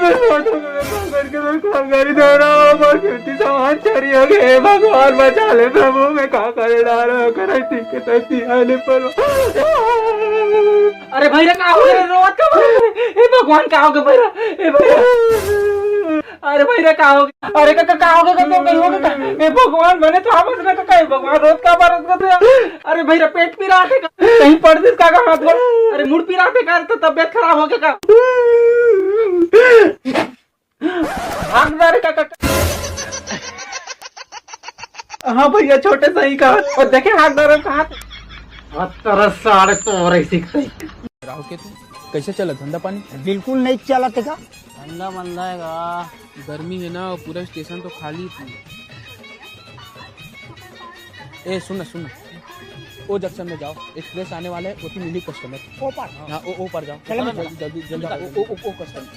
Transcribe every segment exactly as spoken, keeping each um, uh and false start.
करके मैं काम करी दे रहा हूँ, मोर खेती सामान चोरी हो गए। हे भगवान बचा ले प्रभु, मैं का करे डाल रहा हूँ, करती के तैती आने पर। अरे भैरा, का हो गे? रोवत का बा? हे भगवान, का हो गे भैरा? हे भैरा, अरे भैरा, का हो गे? अरे काका, का हो गे? काका, कहीं हो गे का? हे भगवान, मैंने तो आवाज ना काका, हे भगवान, रोवत का बा, रोवत का बा? अरे भैरा, पेट पिरात हे का? कहीं पड़ दिस का, का हाथ गोड़? अरे मुड़ पिरात हे का? तो तबियत खराब हो गे का? हाथ मारे का, का, का? हाँ भैया, छोटे सही कहा। और देखे हाथ मारे का हाथ। हाँ, तेरा सारे तो और ही सीखते हैं। राहु केतु, कैसे चला धंधा पानी? बिल्कुल नहीं चला तेका। धंधा मंदा हे गा। गर्मी हे ना, पूरा स्टेशन तो खाली थी। ए, सुन ना, सुन ना। ओ जंक्शन में जाओ, एक्सप्रेस आने वाला हे, ओती मिली कस्टमर। ओ पार? हाँ, ओ, ओ पार जाओ। चलो, मैं जल्दी, जल्दी, जल्दी जाओ। ओ, ओ, ओ, ओ कस्टमर।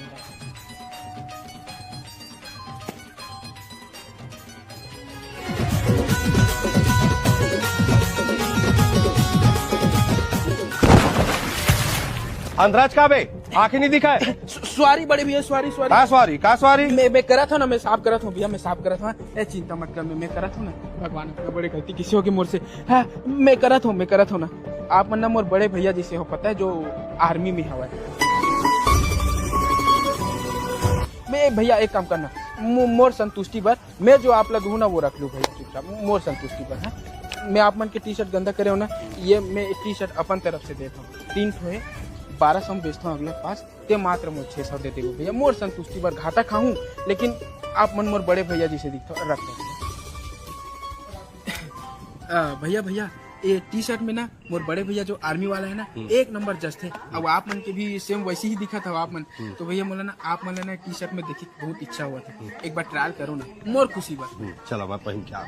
अंधराज का बे? आंखें नहीं दिखाए? स-, सॉरी बड़े भैया, सॉरी, सॉरी। का सॉरी, का सॉरी? मैं, मैं करत हूँ ना, मैं साफ करत हूँ भैया, मैं साफ करत हूँ। ए, चिंता मत कर, मैं, मैं करत हूँ ना। भगवान, इतना बड़े गलती किसी हो गई मोर से। हाँ, मैं करत हूँ, मैं करत हूँ ना। आप मन ना मोर बड़े भैया जैसे हो, पता है, जो आर्मी में हवा है। मैं, भैया, एक काम करना, मो-, मोर संतुष्टि बर मैं जो आप ला दूँ ना, वो रख लूँ भैया, चुपचाप, मोर संतुष्टि बर, हाँ? मैं आप मन के टी शर्ट गंदा करे हो ना, ये मैं टी शर्ट अपन तरफ से देत हूँ, तीन ठो हे, बारह सौ में बेचत हूँ अगले पास, ते मात्र मोर छह सौ दे देबो भैया, मोर संतुष्टि बर घाटा खाहूँ, लेकिन आप मन मोर बड़े भैया जैसे दिखत हो, रख दे। आ, भैया, भैया, ये टी शर्ट में ना मोर बड़े भैया जो आर्मी वाला है ना, हम्म। एक नंबर जचथे। अब आप मन के भी सेम वैसे ही दिखत हो आप मन। हम्म। तो भैया मोला ना, आप मन ला ना टी शर्ट में देखी बहुत इच्छा हुआ था। हम्म। एक बार ट्रायल करो ना, मोर खुशी बस। हम्म, चलो मैं पहन के आ।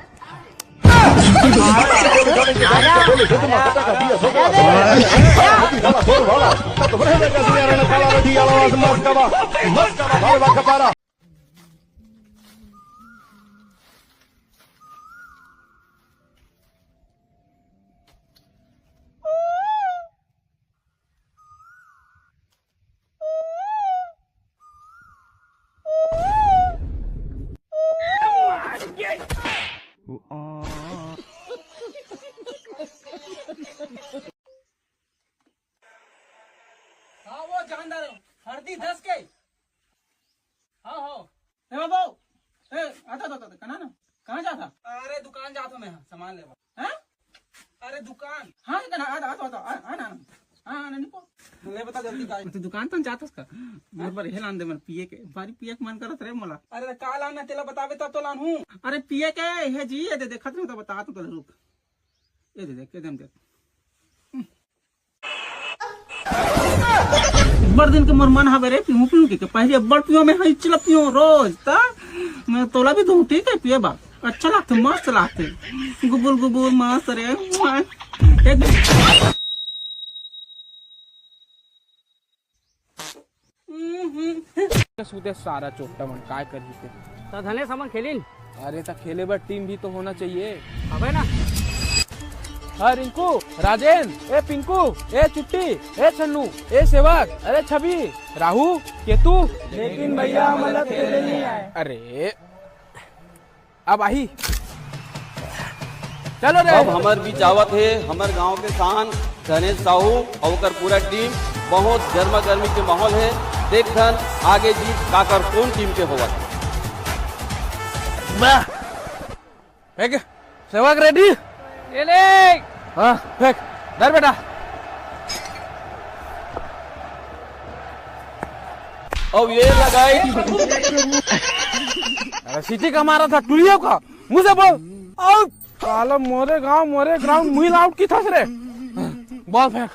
हाँ, वो जानदार हो, हरदी दस के। हाँ, हाँ। ए बाबू, ए, आता, आता, आता, कना ना? कहाँ जात हा? अरे, दुकान जात हूँ मैं, हाँ, सामान लेवा। हाँ? अरे, दुकान। हाँ, कना, आता, आता, आता, आ, आ ना, आ ना। हाँ, हाँ, नहीं पो। ले बता जल्दी का। तो दुकान तो जात हस का? मोर बर हे लान दे मन पिए के, भारी पिए के मन करत रे मोला। अरे, का लाना तेला बताबे तब तो लान हूँ। अरे, पिए के, हे जी, ये दे, देखत रहो तो बता तो, तो रुक। ये दे, देख, एकदम देख। बड़ दिन के मोर मन हवे रे, पीहूं, पीहूं के, के पहले बड़ पीहूं मैं, हई चला पीहूं रोज, त मैं तोला भी दूं, ठीक है, पिए बा। अच्छा लागथे, मस्त लागथे। गुबुल, गुबुल, मस्त रे। एक सूते सारा चोट्टा मन, काय करही ते? त धनेश हमन खेलिन। अरे त खेले बर टीम भी तो होना चाहिए। अबे ना। हाँ रिंकू, राजेन, ए पिंकू, ए चुट्टी, ए छन्नू, ए सेवक, अरे छवि, राहु, केतु। लेकिन भैया हमन ला खेले नहीं आए। अरे अब आही। चलो रे। अब हमर बीच आवत हे हमर गांव के शान धनेश साहू अउ ओकर पूरा टीम। बहुत गर्मा गर्मी के माहौल हे, देखथन आगे जीत काकर कोन टीम के होवत। वाह। फेंक, सेवक रेडी? ये ले। हाँ, फेंक। डर बेटा। अब ये लगाई। अरे सीटी का मारा था, टुलियो का। मुंह से बोल। आउट। साला मोरे गांव, मोरे ग्राउंड, मुहिल आउट की थस रे। बॉल फेंक।